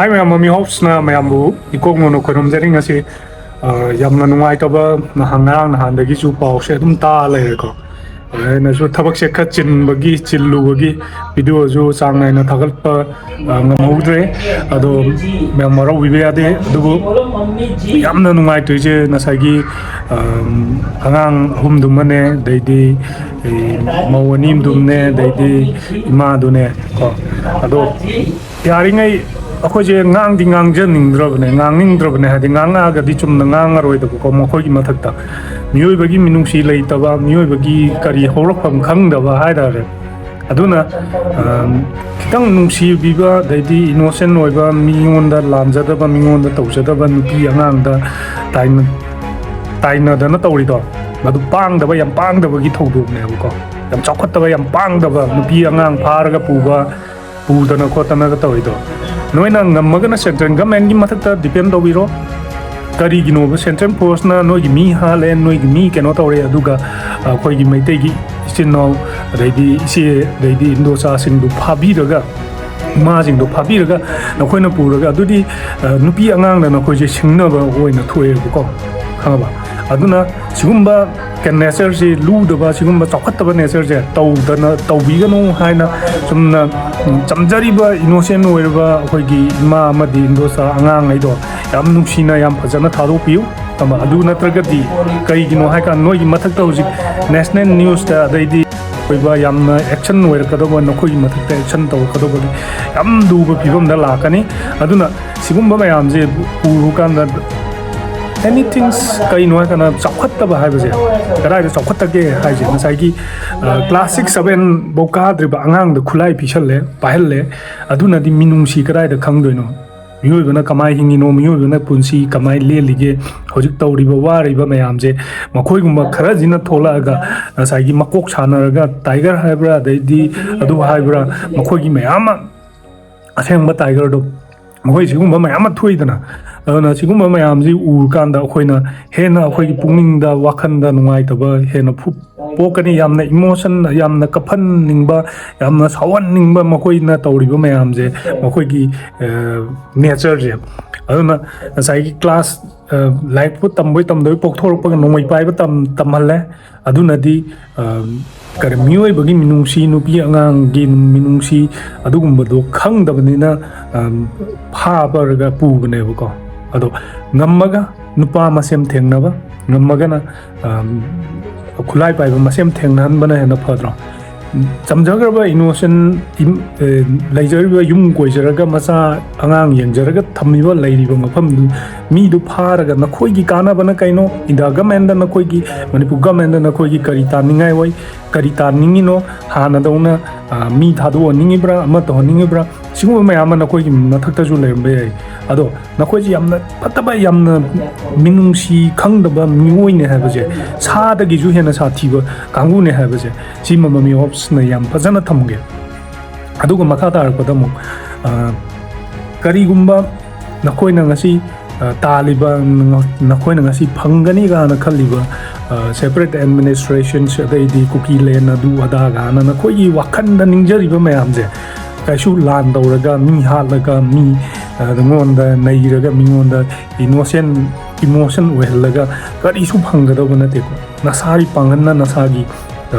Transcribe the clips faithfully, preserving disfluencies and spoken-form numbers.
ꯍꯥꯏ ꯃꯌꯥꯝ, ꯃꯃꯤ ꯍꯥꯎꯁꯅ ꯃꯌꯥꯝꯕꯨ ꯏꯀꯣꯛ ꯅꯣꯟꯅ ꯈꯣꯏꯔꯨꯝꯖꯔꯤ꯫ ꯉꯁꯤ, ꯑ, ꯌꯥꯝꯅ ꯅꯨꯡꯉꯥꯏꯇꯕ, ꯅꯍꯥꯟ ꯉꯔꯥꯡ ꯅꯍꯥꯟꯗꯒꯤꯁꯨ ꯄꯥꯎꯁꯦ ꯑꯗꯨꯝ ꯇꯥ ꯂꯩꯔꯦꯀꯣ꯫ ꯑꯗ ꯑꯩꯅꯁꯨ ꯊꯕꯛꯁꯦ ꯈꯔ ꯆꯤꯟꯕꯒꯤ, ꯆꯤꯜꯂꯨꯕꯒꯤ ꯚꯤꯗꯤꯑꯣꯁꯨ ꯆꯥꯡ ꯅꯥꯏꯅ ꯊꯥꯒꯠꯄ, ꯑ, ꯉꯝꯍꯧꯗ꯭ꯔꯦ꯫ ꯑꯗꯣ ꯃꯌꯥꯝ ꯋꯥꯔꯧꯕꯤꯕ ꯌꯥꯗꯦ꯫ ꯑꯗꯨꯕꯨ ꯌꯥꯝꯅ ꯅꯨꯡꯉꯥꯏꯇꯣꯏꯁꯦ ꯉꯁꯥꯏꯒꯤ, ꯑ, ꯑꯉꯥꯡ ꯑꯍꯨꯝꯗꯨꯃꯅꯦ, ꯑꯗꯩꯗꯤ, ꯑꯦ, ꯃꯧ ꯑꯅꯤꯗꯨꯝꯅꯦ, ꯑꯗꯩꯗꯤ ꯏꯃꯥꯗꯨꯅꯦ ꯀꯣ꯫ ꯑꯗꯣ ꯌꯥꯔꯤꯉꯩ ꯑꯩꯈꯣꯏꯁꯦ ꯉꯥꯡꯗꯤ ꯉꯥꯡꯖꯅꯤꯡꯗ꯭ꯔꯕꯅꯦ, ꯉꯥꯡꯅꯤꯡꯗ꯭ꯔꯕꯅꯦ, ꯍꯥꯏꯗꯤ ꯉꯥꯡꯉꯛꯑꯒꯗꯤ ꯆꯨꯝꯅ ꯉꯥꯡꯉꯔꯣꯏꯗꯕꯀꯣ, ꯃꯈꯣꯏꯒꯤ ꯃꯊꯛꯇ ꯃꯤꯑꯣꯏꯕꯒꯤ ꯃꯤꯅꯨꯡꯁꯤ ꯂꯩꯇꯕ, ꯃꯤꯑꯣꯏꯕꯒꯤ ꯀꯔꯤ ꯍꯧꯔꯛꯐꯝ ꯈꯪꯗꯕ ꯍꯥꯏꯇꯥꯔꯦ꯫ ꯑꯗꯨꯅ, ꯑꯝ, ꯈꯤꯇꯪ ꯅꯨꯡꯁꯤꯕꯤꯕ, ꯑꯗꯩꯗꯤ ꯏꯅꯣꯁꯦꯟ ꯑꯣꯏꯕ, ꯃꯤꯉꯣꯟꯗ ꯂꯥꯟꯖꯗꯕ, ꯃꯤꯉꯣꯟꯗ ꯇꯧꯖꯗꯕ ꯅꯨꯄꯤ ꯑꯉꯥꯡꯗ ꯇꯥꯏꯅ-, ꯇꯥꯏꯅꯗꯅ ꯇꯧꯔꯤꯗꯣ, ꯃꯗꯨ ꯄꯥꯡꯗꯕ, ꯌꯥꯝ ꯄꯥꯡꯗꯕꯒꯤ ꯊꯧꯗꯣꯛꯅꯦꯕꯀꯣ꯫ ꯌꯥꯝ ꯆꯥꯎꯈꯠꯇꯕ, ꯌꯥꯝ ꯄꯥꯡꯗꯕ, ꯅꯨꯄꯤ ꯑꯉꯥꯡ ꯐꯥꯔꯒ ꯄꯨꯕ, ꯄꯨꯗꯅ ꯈꯣꯠꯇꯅꯒ ꯇꯧꯔꯤꯗꯣ꯫ ꯅꯣꯏꯅ ꯉꯝꯃꯒꯅ ꯁꯦꯟꯇ꯭ꯔꯦꯜ ꯒꯃꯦꯟꯒꯤ ꯃꯊꯛꯇ ꯗꯤꯄꯦꯟ ꯇꯧꯕꯤꯔꯣ꯫ ꯀꯔꯤꯒꯤꯅꯣꯕ ꯁꯦꯟꯇ꯭ꯔꯦꯜ ꯐꯣꯔꯁꯅ ꯅꯣꯏꯒꯤ ꯃꯤ ꯍꯥꯠꯂꯦ, ꯅꯣꯏꯒꯤ ꯃꯤ ꯀꯩꯅꯣ ꯇꯧꯔꯦ, ꯑꯗꯨꯒ ꯑꯩꯈꯣꯏꯒꯤ ꯃꯩꯇꯩꯒꯤ ꯏꯆꯤꯟ ꯏꯅꯥꯎ, ꯑꯗꯩꯗꯤ ꯏꯆꯦ, ꯑꯗꯩꯗꯤ ꯏꯟꯗꯣꯆꯥꯁꯤꯡꯗꯨ ꯐꯥꯕꯤꯔꯒ, ꯏꯃꯥꯁꯤꯡꯗꯣ ꯐꯥꯕꯤꯔꯒ ꯅꯈꯣꯏꯅ ꯄꯨꯔꯒ, ꯑꯗꯨꯗꯤ, ꯑ, ꯅꯨꯄꯤ ꯑꯉꯥꯡꯅ ꯅꯈꯣꯏꯁꯦ ꯁꯤꯡꯅꯕ ꯑꯣꯏꯅ ꯊꯣꯛꯑꯦꯕꯀꯣ, ꯈꯪꯉꯕ? ꯑꯗꯨꯅ ꯁꯤꯒꯨꯝꯕ ꯀꯩꯅꯣ nature-ꯁꯤ ꯂꯨꯗꯕ, ꯁꯤꯒꯨꯝꯕ ꯆꯥꯎꯈꯠꯇꯕ nature-ꯁꯦ ꯇꯧꯗꯅ, ꯇꯧꯕꯤꯒꯅꯨ ꯍꯥꯏꯅ ꯆꯨꯝꯅ, ꯎꯝ, ꯆꯝꯖꯔꯤꯕ, innocent ꯑꯣꯏꯔꯕ ꯑꯩꯈꯣꯏꯒꯤ ꯏꯃꯥ ꯑꯃꯗꯤ ꯏꯟꯗꯣꯆꯥ ꯑꯉꯥꯡꯉꯩꯗꯣ ꯌꯥꯝ ꯅꯨꯡꯁꯤꯅ, ꯌꯥꯝ ꯐꯖꯅ ꯊꯥꯗꯣꯛꯄꯤꯌꯨ꯫ ꯑꯗꯨ ꯅꯠꯇ꯭ꯔꯒꯗꯤ ꯀꯩꯒꯤꯅꯣ ꯍꯥꯏꯀꯥꯟꯗ ꯅꯣꯏꯒꯤ ꯃꯊꯛꯇ ꯍꯧꯖꯤꯛ national news-ꯇ, ꯑꯗꯩꯗꯤ ꯑꯣꯏꯕ ꯌꯥꯝꯅ action ꯑꯣꯏꯔꯛꯀꯗꯧꯕ, ꯅꯈꯣꯏꯒꯤ ꯃꯊꯛꯇ action ꯇꯧꯔꯛꯀꯗꯧꯕ ꯌꯥꯝ ꯂꯨꯕ ꯐꯤꯕꯝꯗ ꯂꯥꯛꯀꯅꯤ꯫ ꯑꯗꯨꯅ ꯁꯤꯒꯨꯝꯕ ꯃꯌꯥꯝꯁꯦ ꯎꯔꯨ ꯀꯥꯟꯗ, anything, ꯀꯩꯅꯣ ꯍꯥꯏꯔꯀꯥꯟꯗ ꯆꯥꯎꯈꯠꯇꯕ ꯍꯥꯏꯕꯁꯦ, ꯀꯗꯥꯏꯗ ꯆꯥꯎꯈꯠꯇꯒꯦ ꯍꯥꯏꯁꯦ, ꯉꯁꯥꯏꯒꯤ, ꯑ, class six seven ꯐꯧ ꯀꯥꯗ꯭ꯔꯤꯕ ꯑꯉꯥꯡꯗ ꯈꯨꯠꯂꯥꯏ ꯄꯤꯁꯜꯂꯦ, ꯄꯥꯏꯍꯜꯂꯦ, ꯑꯗꯨꯅꯗꯤ ꯃꯤꯅꯨꯡꯁꯤ ꯀꯗꯥꯏꯗ ꯈꯪꯗꯣꯏꯅꯣ? ꯃꯤꯑꯣꯏꯕꯅ ꯀꯃꯥꯏ ꯍꯤꯡꯉꯤꯅꯣ, ꯃꯤꯑꯣꯏꯕꯅ ꯄꯨꯟꯁꯤ ꯀꯃꯥꯏ ꯂꯦꯜꯂꯤꯒꯦ, ꯍꯧꯖꯤꯛ ꯇꯧꯔꯤꯕ ꯋꯥꯔꯤꯕ ꯃꯌꯥꯝꯁꯦ, ꯃꯈꯣꯏꯒꯨꯝꯕ ꯈꯔꯁꯤꯅ ꯊꯣꯛꯂꯛꯑꯒ ꯉꯁꯥꯏꯒꯤ ꯃꯀꯣꯛ ꯁꯥꯟꯅꯔꯒ, tiger ꯍꯥꯏꯕ꯭ꯔꯥ, ꯑꯗꯩꯗꯤ ꯑꯗꯨ ꯍꯥꯏꯕ꯭ꯔꯥ, ꯃꯈꯣꯏꯒꯤ ꯃꯌꯥꯝ ꯑꯃ ꯑꯁꯦꯡꯕ tiger-ꯗꯣ ꯃꯈꯣꯏ ꯁꯤꯒꯨꯝꯕ ꯃꯌꯥꯝ ꯑꯃ ꯊꯣꯛꯏꯗꯅ꯫ ꯑꯗꯨꯅ ꯁꯤꯒꯨꯝꯕ ꯃꯌꯥꯝꯁꯤ ꯎꯔꯀꯥꯟꯗ ꯑꯩꯈꯣꯏꯅ ꯍꯦꯟꯅ ꯑꯩꯈꯣꯏꯒꯤ ꯄꯨꯛꯅꯤꯡꯗ ꯋꯥꯈꯜꯗ ꯅꯨꯡꯉꯥꯏꯇꯕ ꯍꯦꯟꯅ ꯐꯨ- ꯄꯣꯛꯀꯅꯤ꯫ ꯌꯥꯝꯅ ꯏꯃꯣꯁꯟ, ꯌꯥꯝꯅ ꯀꯞꯍꯟꯅꯤꯡꯕ, ꯌꯥꯝꯅ ꯁꯥꯎꯍꯟꯅꯤꯡꯕ ꯃꯈꯣꯏꯅ ꯇꯧꯔꯤꯕ ꯃꯌꯥꯝꯁꯦ, ꯃꯈꯣꯏꯒꯤ ꯅꯦꯆꯔꯁꯦ꯫ ꯑꯗꯨꯅ ꯉꯁꯥꯏꯒꯤ ꯀ꯭ꯂꯥꯁ ꯂꯥꯏꯔꯤꯛꯄꯨ ꯇꯝꯕꯣꯏ ꯇꯝꯗꯕꯣꯏ ꯄꯣꯛꯊꯣꯔꯛꯄꯒ ꯅꯣꯡꯃꯩ ꯄꯥꯏꯕ ꯇꯝ ꯇꯝꯍꯜꯂꯦ꯫ ꯑꯗꯨꯅꯗꯤ ꯀꯔꯤ, ꯃꯤꯑꯣꯏꯕꯒꯤ ꯃꯤꯅꯨꯡꯁꯤ, ꯅꯨꯄꯤ ꯑꯉꯥꯡꯒꯤ ꯃꯤꯅꯨꯡꯁꯤ, ꯑꯗꯨꯒꯨꯝꯕꯗꯣ ꯈꯪꯗꯕꯅꯤꯅ ꯐꯥꯕꯔꯒ ꯄꯨꯕꯅꯦꯕꯀꯣ꯫ ꯑꯗꯣ ꯉꯝꯃꯒ ꯅꯨꯄꯥ ꯃꯁꯦꯝ ꯊꯦꯡꯅꯕ, ꯉꯝꯃꯒꯅ ꯈꯨꯠꯂꯥꯏ ꯄꯥꯏꯕ ꯃꯁꯦꯝ ꯊꯦꯡꯅꯍꯟꯕꯅ ꯍꯦꯟꯅ ꯐꯗ꯭ꯔꯣ? ꯆꯝꯖꯈ꯭ꯔꯕ ꯏꯅꯣꯁꯦꯟ, ꯂꯩꯖꯔꯤꯕ ꯌꯨꯝ ꯀꯣꯏꯖꯔꯒ ꯃꯆꯥ ꯑꯉꯥꯡ ꯌꯦꯡꯖꯔꯒ ꯊꯝꯃꯤꯕ, ꯂꯩꯔꯤꯕ ꯃꯐꯝꯗꯨ, ꯃꯤꯗꯨ ꯐꯥꯔꯒ ꯅꯈꯣꯏꯒꯤ ꯀꯥꯟꯅꯕꯅ ꯀꯩꯅꯣ? ꯏꯟꯗꯤꯌꯥ ꯒꯃꯦꯟꯗ ꯅꯈꯣꯏꯒꯤ, ꯃꯅꯤꯄꯨꯔ ꯒꯃꯦꯟꯗ ꯅꯈꯣꯏꯒꯤ ꯀꯔꯤ ꯇꯥꯅꯤꯡꯉꯥꯏ ꯑꯣꯏ? ꯀꯔꯤ ꯇꯥꯅꯤꯡꯉꯤꯅꯣ? ꯍꯥꯟꯅꯗꯧꯅ ꯃꯤ ꯊꯥꯗꯣꯛꯍꯟꯅꯤꯡꯉꯤꯕ꯭ꯔꯥ, ꯑꯃ ꯇꯧꯍꯟꯅꯤꯡꯉꯤꯕ꯭ꯔꯥ? ꯁꯤꯒꯨꯝꯕ ꯃꯌꯥꯝ ꯑꯃ ꯅꯈꯣꯏꯒꯤ ꯃꯊꯛꯇꯁꯨ ꯂꯩꯔꯝꯕ ꯌꯥꯏ꯫ ꯑꯗꯣ ꯅꯈꯣꯏꯁꯦ ꯌꯥꯝꯅ ꯐꯠꯇꯕ, ꯌꯥꯝꯅ ꯃꯤꯅꯨꯡꯁꯤ ꯈꯪꯗꯕ ꯃꯤꯑꯣꯏꯅꯦ ꯍꯥꯏꯕꯁꯦ, ꯁꯥꯗꯒꯤꯁꯨ ꯍꯦꯟꯅ ꯁꯥꯊꯤꯕ ꯀꯥꯡꯕꯨꯅꯦ ꯍꯥꯏꯕꯁꯦ, ꯁꯤꯃ ꯃꯃꯤ ꯑꯣꯞꯁꯅ ꯌꯥꯝ ꯐꯖꯅ ꯊꯝꯒꯦ꯫ ꯑꯗꯨꯒ ꯃꯈꯥ ꯇꯥꯔꯛꯄꯗ ꯑꯃꯨꯛ, ꯀꯔꯤꯒꯨꯝꯕ ꯅꯈꯣꯏꯅ ꯉꯁꯤ ꯇꯥꯜꯂꯤꯕ, ꯅꯈꯣꯏꯅ ꯉꯁꯤ ꯐꯪꯒꯅꯤ ꯀꯥꯏꯅ ꯈꯜꯂꯤꯕ separate administrations, ꯑꯗꯩꯗꯤ ꯀꯨꯀꯤ ꯂꯦꯟ, ꯑꯗꯨ ꯑꯗꯥ ꯀꯥꯏꯅ ꯅꯈꯣꯏꯒꯤ ꯋꯥꯈꯜꯗ ꯅꯤꯡꯖꯔꯤꯕ ꯃꯌꯥꯝꯁꯦ, ꯀꯩꯁꯨ ꯂꯥꯟ ꯇꯧꯔꯒ, ꯃꯤ ꯍꯥꯠꯂꯒ, ꯃꯤ ꯑꯩꯉꯣꯟꯗ ꯅꯩꯔꯒ, ꯃꯤꯉꯣꯟꯗ ꯏꯅꯣꯁꯦꯟ ꯏꯃꯣꯁꯟ ꯑꯣꯏꯍꯜꯂꯒ ꯀꯔꯤꯁꯨ ꯐꯪꯒꯗꯧꯕ ꯅꯠꯇꯦꯀꯣ꯫ ꯅꯁꯥꯒꯤ ꯄꯥꯡꯒꯜꯅ, ꯅꯁꯥꯒꯤ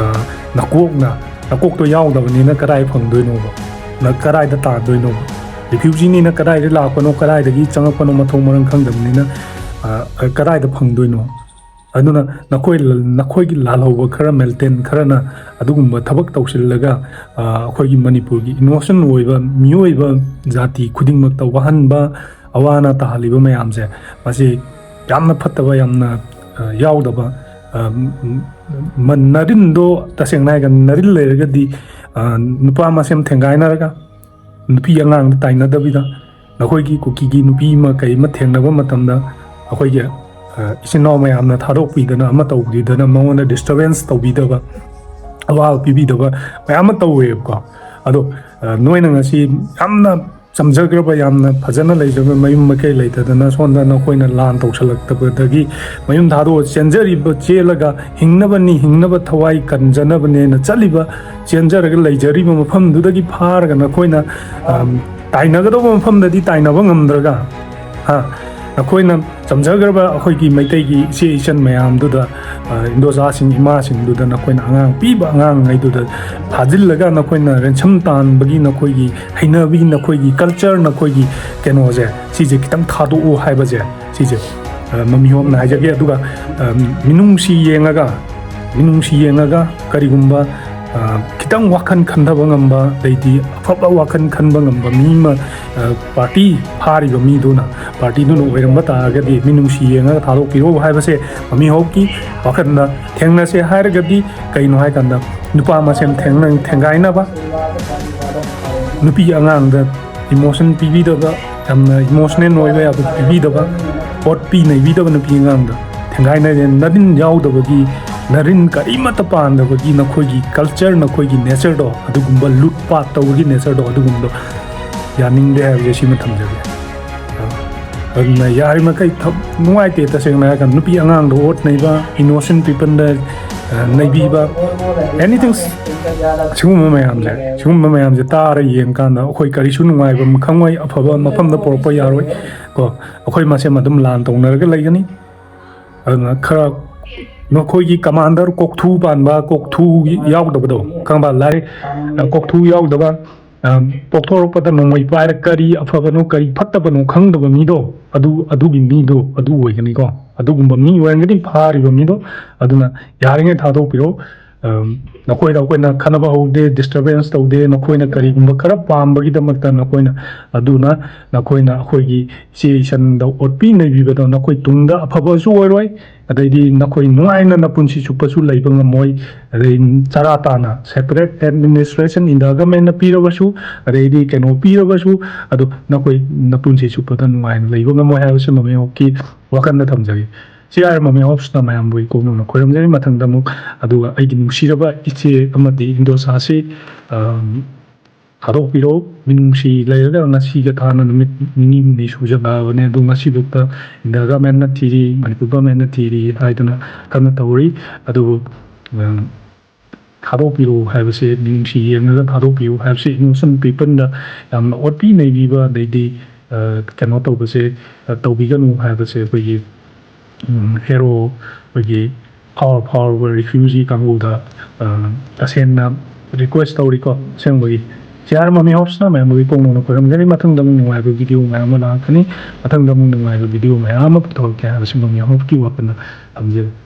ꯅꯀꯣꯛꯅ, ꯅꯀꯣꯛꯇꯣ ꯌꯥꯎꯗꯕꯅꯤꯅ ꯀꯗꯥꯏ ꯐꯪꯗꯣꯏꯅꯣꯕ? ꯀꯗꯥꯏꯗ ꯇꯥꯟꯗꯣꯏꯅꯣꯕ? ꯔꯤꯐ꯭ꯌꯨꯖꯤꯅꯤꯅ ꯀꯗꯥꯏꯗ ꯂꯥꯛꯄꯅꯣ, ꯀꯗꯥꯏꯗꯒꯤ ꯆꯪꯉꯛꯄꯅꯣ, ꯃꯊꯣꯡ ꯃꯔꯝ ꯈꯪꯗꯕꯅꯤꯅ ꯀꯗꯥꯏꯗ ꯐꯪꯗꯣꯏꯅꯣ? ꯑꯗꯨꯅ ꯅꯈꯣꯏ, ꯅꯈꯣꯏꯒꯤ ꯂꯥꯜꯍꯧꯕ ꯈꯔ, ꯃꯤꯂꯤꯇꯦꯟ ꯈꯔꯅ ꯑꯗꯨꯒꯨꯝꯕ ꯊꯕꯛ ꯇꯧꯁꯤꯜꯂꯒ ꯑꯩꯈꯣꯏꯒꯤ ꯃꯅꯤꯄꯨꯔꯒꯤ ꯏꯅꯣꯁꯦꯟ ꯑꯣꯏꯕ ꯃꯤꯑꯣꯏꯕ ꯖꯥꯇꯤ ꯈꯨꯗꯤꯡꯃꯛꯇ ꯋꯥꯍꯟꯕ, ꯑꯋꯥ ꯑꯅꯥ ꯇꯥꯍꯜꯂꯤꯕ ꯃꯌꯥꯝꯁꯦ, ꯃꯁꯤ ꯌꯥꯝꯅ ꯐꯠꯇꯕ, ꯌꯥꯝꯅ ꯌꯥꯎꯗꯕ, ꯅꯔꯤꯟꯗꯣ, ꯇꯁꯦꯡꯅ ꯍꯥꯏꯔꯒ ꯅꯔꯤꯟ ꯂꯩꯔꯒꯗꯤ ꯅꯨꯄꯥ ꯃꯁꯦꯟ ꯊꯦꯡꯒꯥꯏꯅꯔꯒ, ꯅꯨꯄꯤ ꯑꯉꯥꯡꯗ ꯇꯥꯏꯅꯗꯕꯤꯗ, ꯅꯈꯣꯏꯒꯤ ꯀꯨꯀꯤꯒꯤ ꯅꯨꯄꯤ ꯑꯃ ꯀꯩ ꯑꯃ ꯊꯦꯡꯅꯕ ꯃꯇꯝꯗ ꯑꯩꯈꯣꯏꯒꯤ ꯏꯆꯤꯟ ꯏꯅꯥꯎ ꯃꯌꯥꯝꯅ ꯊꯥꯗꯣꯛꯄꯤꯗꯅ, ꯑꯃ ꯇꯧꯕꯤꯗꯅ, ꯃꯉꯣꯟꯗ ꯗꯤꯁꯇꯔꯕꯦꯟꯁ ꯇꯧꯕꯤꯗꯕ, ꯑꯋꯥꯕ ꯄꯤꯕꯤꯗꯕ ꯃꯌꯥꯝ ꯑꯃ ꯇꯧꯋꯦꯕꯀꯣ꯫ ꯑꯗꯣ ꯅꯣꯏꯅ ꯉꯁꯤ ꯌꯥꯝꯅ ꯆꯝꯖꯈ꯭ꯔꯕ, ꯌꯥꯝꯅ ꯐꯖꯅ ꯂꯩꯖꯕ ꯃꯌꯨꯝ ꯃꯀꯩ ꯂꯩꯇꯗꯅ ꯁꯣꯝꯗ ꯅꯈꯣꯏꯅ ꯂꯥꯟ ꯇꯧꯁꯜꯂꯛꯇꯕꯗꯒꯤ ꯃꯌꯨꯝ ꯊꯥꯗꯣꯛꯑ ꯆꯦꯟꯖꯔꯤꯕ, ꯆꯦꯜꯂꯒ ꯍꯤꯡꯅꯕꯅꯤ, ꯍꯤꯡꯅꯕ ꯊꯋꯥꯏ ꯀꯟꯖꯅꯕꯅꯦꯅ ꯆꯠꯂꯤꯕ, ꯆꯦꯟꯖꯔꯒ ꯂꯩꯖꯔꯤꯕ ꯃꯐꯝꯗꯨꯗꯒꯤ ꯐꯥꯔꯒ ꯅꯈꯣꯏꯅ, ꯑꯝ, ꯇꯥꯏꯅꯒꯗꯧꯕ ꯃꯐꯝꯗꯗꯤ ꯇꯥꯏꯅꯕ ꯉꯝꯗ꯭ꯔꯒ, ꯍꯥ, ꯅꯈꯣꯏꯅ ꯆꯝꯖꯈ꯭ꯔꯕ ꯑꯩꯈꯣꯏꯒꯤ ꯃꯩꯇꯩꯒꯤ ꯏꯆꯦ ꯏꯆꯟ ꯃꯌꯥꯝꯗꯨꯗ, ꯑ, ꯏꯟꯗꯣꯆꯥꯁꯤꯡ, ꯏꯃꯥꯁꯤꯡꯗꯨꯗ ꯅꯈꯣꯏꯅ ꯑꯉꯥꯡ ꯄꯤꯕ ꯑꯉꯥꯡꯉꯩꯗꯨꯗ ꯐꯥꯖꯤꯜꯂꯒ ꯅꯈꯣꯏꯅ ꯔꯦꯟꯁꯝ ꯇꯥꯟꯕꯒꯤ ꯅꯈꯣꯏꯒꯤ ꯍꯩꯅꯕꯤ, ꯅꯈꯣꯏꯒꯤ ꯀꯜꯆꯔ, ꯅꯈꯣꯏꯒꯤ ꯀꯩꯅꯣꯁꯦ, ꯁꯤꯁꯦ ꯈꯤꯇꯪ ꯊꯥꯗꯣꯛꯎ ꯍꯥꯏꯕꯁꯦ, ꯁꯤꯁꯦ, ꯑ, ꯃꯃꯤ ꯍꯣꯝꯅ ꯍꯥꯏꯖꯒꯦ꯫ ꯑꯗꯨꯒ, ꯑ, ꯃꯤꯅꯨꯡꯁꯤ ꯌꯦꯡꯉꯒ, ꯃꯤꯅꯨꯡꯁꯤ ꯌꯦꯡꯉꯒ ꯀꯔꯤꯒꯨꯝꯕ, ꯑ, ꯈꯤꯇꯪ ꯋꯥꯈꯜ ꯈꯟꯊꯕ ꯉꯝꯕ, ꯑꯗꯩꯗꯤ ꯑꯐꯕ ꯋꯥꯈꯜ ꯈꯟꯕ ꯉꯝꯕ ꯃꯤ ꯑꯃ, ꯑ, ꯄꯥꯔꯇꯤ ꯐꯥꯔꯤꯕ ꯃꯤꯗꯨꯅ, ꯄꯥꯔꯇꯤꯗꯨꯅ ꯑꯣꯏꯔꯝꯕ ꯇꯥꯔꯒꯗꯤ ꯃꯤꯅꯨꯡꯁꯤ ꯌꯦꯡꯉꯒ ꯊꯥꯗꯣꯛꯄꯤꯔꯛꯎ ꯍꯥꯏꯕꯁꯦ ꯃꯃꯤ ꯍꯣꯞꯀꯤ ꯋꯥꯈꯜꯗ ꯊꯦꯡꯅꯁꯦ ꯍꯥꯏꯔꯒꯗꯤ, ꯀꯩꯅꯣ ꯍꯥꯏꯀꯥꯟꯗ, ꯅꯨꯄꯥ ꯃꯁꯦꯟ ꯊꯦꯡꯅ-, ꯊꯦꯡꯒꯥꯏꯅꯕ, ꯅꯨꯄꯤ ꯑꯉꯥꯡꯗ ꯏꯃꯣꯁꯟ ꯄꯤꯕꯤꯗꯕ, ꯌꯥꯝꯅ ꯏꯃꯣꯁꯅꯦꯜ ꯑꯣꯏꯕ ꯌꯥꯕ ꯄꯤꯕꯤꯗꯕ, ꯑꯣꯠꯄꯤ ꯅꯩꯕꯤꯗꯕ ꯅꯨꯄꯤ ꯑꯉꯥꯡꯗ ꯊꯦꯡꯒꯥꯏꯅꯔꯦ꯫ ꯅꯔꯤꯟ ꯌꯥꯎꯗꯕꯒꯤ, ꯅꯔꯤꯟ ꯀꯔꯤꯃꯠꯇ ꯄꯥꯟꯗꯕꯒꯤ ꯅꯈꯣꯏꯒꯤ ꯀꯜꯆꯔ, ꯅꯈꯣꯏꯒꯤ ꯅꯦꯆꯔꯗꯣ, ꯑꯗꯨꯒꯨꯝꯕ ꯂꯨꯠ ꯄꯥꯠ ꯇꯧꯕꯒꯤ ꯅꯦꯆꯔꯗꯣ, ꯑꯗꯨꯒꯨꯝꯕꯗꯣ ꯌꯥꯅꯤꯡꯗꯦ ꯍꯥꯏꯕꯁꯦ ꯁꯤꯃ ꯊꯝꯖꯒꯦ꯫ ꯑꯗꯨꯅ ꯌꯥꯔꯤꯃꯈꯩ ꯊ-, ꯅꯨꯡꯉꯥꯏꯇꯦ ꯇꯁꯦꯡꯅ ꯍꯥꯏꯔꯀꯥꯟꯗ, ꯅꯨꯄꯤ ꯑꯉꯥꯡꯗ ꯑꯣꯠ ꯅꯩꯕ, ꯏꯅꯣꯁꯦꯟ ꯄꯤꯄꯜꯗ, ꯑ, ꯅꯩꯕꯤꯕ, ꯑꯦꯅꯤꯊꯤꯡ, ꯁꯤꯒꯨꯝꯕ ꯃꯌꯥꯝꯁꯦ, ꯁꯤꯒꯨꯝꯕ ꯃꯌꯥꯝꯁꯦ ꯇꯥꯔ ꯌꯦꯡꯀꯥꯟꯗ ꯑꯩꯈꯣꯏ ꯀꯔꯤꯁꯨ ꯅꯨꯡꯉꯥꯏꯕ ꯈꯪꯉꯣꯏ, ꯑꯐꯕ ꯃꯐꯝꯗ ꯄꯨꯔꯛꯄ ꯌꯥꯔꯣꯏ ꯀꯣ꯫ ꯑꯩꯈꯣꯏ ꯃꯁꯦꯟ ꯑꯗꯨꯝ ꯂꯥꯟ ꯇꯧꯅꯔꯒ ꯂꯩꯒꯅꯤ꯫ ꯑꯗꯨꯅ ꯈꯔ ꯅꯈꯣꯏꯒꯤ ꯀꯃꯥꯟꯗꯔ ꯀꯣꯛꯊꯨ ꯄꯥꯟꯕ, ꯀꯣꯛꯊꯨ ꯌꯥꯎꯗꯕꯗꯣ, ꯈꯪꯕ? ꯂꯥꯏꯔꯤꯛ, ꯑ, ꯀꯣꯛꯊꯨ ꯌꯥꯎꯗꯕ, ꯑ, ꯄꯣꯛꯊꯣꯔꯛꯄꯗ ꯅꯣꯡꯃꯩ ꯄꯥꯏꯔ ꯀꯔꯤ ꯑꯐꯕꯅꯣ ꯀꯔꯤ ꯐꯠꯇꯕꯅꯣ ꯈꯪꯗꯕ ꯃꯤꯗꯣ, ꯑꯗꯨ, ꯑꯗꯨꯒꯤ ꯃꯤꯗꯣ ꯑꯗꯨ ꯑꯣꯏꯒꯅꯤꯀꯣ꯫ ꯑꯗꯨꯒꯨꯝꯕ ꯃꯤ ꯑꯣꯏꯔꯒꯗꯤ ꯐꯥꯔꯤꯕ ꯃꯤꯗꯣ, ꯑꯗꯨꯅ ꯌꯥꯔꯤꯉꯩ ꯊꯥꯗꯣꯛꯄꯤꯔꯣ꯫ ꯑꯝ, ꯅꯈꯣꯏꯗ ꯑꯩꯈꯣꯏꯅ ꯈꯠꯅꯕ ꯍꯧꯗꯦ, ꯗꯤꯁꯇꯔꯕꯦꯟꯁ ꯇꯧꯗꯦ꯫ ꯅꯈꯣꯏꯅ ꯀꯔꯤꯒꯨꯝꯕ ꯈꯔ ꯄꯥꯝꯕꯒꯤꯗꯃꯛꯇ ꯅꯈꯣꯏꯅ, ꯑꯗꯨꯅ ꯅꯈꯣꯏꯅ ꯑꯩꯈꯣꯏꯒꯤ ꯏꯆꯦ ꯏꯆꯟꯗ ꯑꯣꯠꯄꯤ ꯅꯩꯕꯤꯕꯗꯣ ꯅꯈꯣꯏ ꯇꯨꯡꯗ ꯑꯐꯕꯁꯨ ꯑꯣꯏꯔꯣꯏ, ꯑꯗꯩꯗꯤ ꯅꯈꯣꯏ ꯅꯨꯡꯉꯥꯏꯅ ꯅꯄꯨꯟꯁꯤ ꯆꯨꯞꯄꯁꯨ ꯂꯩꯕ ꯉꯝꯃꯣꯏ꯫ ꯑꯗꯩ ꯆꯔꯥ ꯇꯥꯅ separate administration, ꯏꯟꯗꯤꯌꯥ ꯒꯃꯦꯟꯅ ꯄꯤꯔꯕꯁꯨ, ꯑꯗꯩꯗꯤ ꯀꯩꯅꯣ ꯄꯤꯔꯕꯁꯨ, ꯑꯗꯨ ꯅꯈꯣꯏ ꯅꯄꯨꯟꯁꯤ ꯆꯨꯞꯄꯗ ꯅꯨꯡꯉꯥꯏꯅ ꯂꯩꯕ ꯉꯝꯃꯣꯏ ꯍꯥꯏꯕꯁꯤ ꯃꯃꯤ ꯍꯣꯞꯀꯤ ꯋꯥꯈꯜꯗ ꯊꯝꯖꯒꯦ꯫ ꯁꯤ ꯍꯥꯏꯔ ꯃꯃꯤ ꯍꯣꯞꯁꯅ ꯃꯌꯥꯝꯕꯨ ꯏꯀꯣꯛ ꯅꯧꯅ ꯈꯣꯏꯔꯝꯖꯔꯤ꯫ ꯃꯊꯪꯗ ꯑꯃꯨꯛ, ꯑꯗꯨꯒ ꯑꯩꯒꯤ ꯅꯨꯡꯁꯤꯔꯕ ꯏꯆꯦ ꯑꯃꯗꯤ ꯏꯟꯗꯣꯆꯥꯁꯤ, ꯑꯝ, ꯊꯥꯗꯣꯛꯄꯤꯔꯣ꯫ ꯃꯤꯅꯨꯡꯁꯤ ꯂꯩꯔꯒ ꯉꯁꯤꯒ ꯊꯥꯅ ꯅꯨꯃꯤꯠ ꯅꯤꯅꯤ ꯍꯨꯝꯅꯤ ꯁꯨꯖꯜꯂꯛꯑꯕꯅꯦ꯫ ꯑꯗꯣ ꯉꯁꯤꯐꯥꯎꯗ ꯏꯟꯗꯤꯌꯥ ꯒꯃꯦꯟꯅ ꯊꯤꯔꯤ, ꯃꯅꯤꯄꯨꯔ ꯒꯃꯦꯟꯅ ꯊꯤꯔꯤ ꯍꯥꯏꯗꯅ ꯀꯟꯅ ꯇꯧꯔꯤ꯫ ꯑꯗꯨꯕꯨ, ꯑ, ꯊꯥꯗꯣꯛꯄꯤꯔꯣ ꯍꯥꯏꯕꯁꯦ, ꯃꯤꯅꯨꯡꯁꯤ ꯌꯦꯡꯉꯒ ꯊꯥꯗꯣꯛꯄꯤꯌꯨ ꯍꯥꯏꯕꯁꯦ innocent peopleꯗ ꯌꯥꯝꯅ ꯑꯣꯠꯄꯤ ꯅꯩꯕꯤꯕ, ꯑꯗꯩꯗꯤ, ꯑ, ꯀꯩꯅꯣ ꯇꯧꯕꯁꯦ, ꯑ, ꯇꯧꯕꯤꯒꯅꯨ ꯍꯥꯏꯕꯁꯦ ꯑꯩꯈꯣꯏꯒꯤ, ꯎꯝ, ꯍꯦꯔꯣ, ꯑꯩꯈꯣꯏꯒꯤ ꯐꯥꯎꯔ ꯐꯥꯎꯔꯕ refugee ꯀꯥꯡꯕꯨꯗ, ꯑ, ꯇꯁꯦꯡꯅ request ꯇꯧꯔꯤꯀꯣ꯫ ꯑꯁꯦꯡꯕꯒꯤ ꯁꯤ ꯍꯥꯏꯔ ꯃꯃꯤ ꯍꯣꯞꯁꯅ ꯃꯌꯥꯝꯕꯒꯤ ꯀꯣꯡꯅꯣꯡꯅ ꯈꯣꯏꯔꯝꯖꯔꯤ꯫ ꯃꯊꯪꯗ ꯑꯃꯨꯛ ꯅꯨꯡꯉꯥꯏꯕ video ꯃꯌꯥꯝ ꯑꯃ ꯂꯥꯛꯀꯅꯤ꯫ ꯃꯊꯪꯗ ꯑꯃꯨꯛ ꯅꯨꯡꯉꯥꯏꯕ video ꯃꯌꯥꯝ ꯑꯃ ꯄꯨꯊꯣꯔꯛꯀꯦ ꯍꯥꯏꯕꯁꯤ ꯃꯃꯤ ꯍꯣꯞꯀꯤ ꯋꯥꯈꯜꯗ ꯊꯝꯖꯔꯤ꯫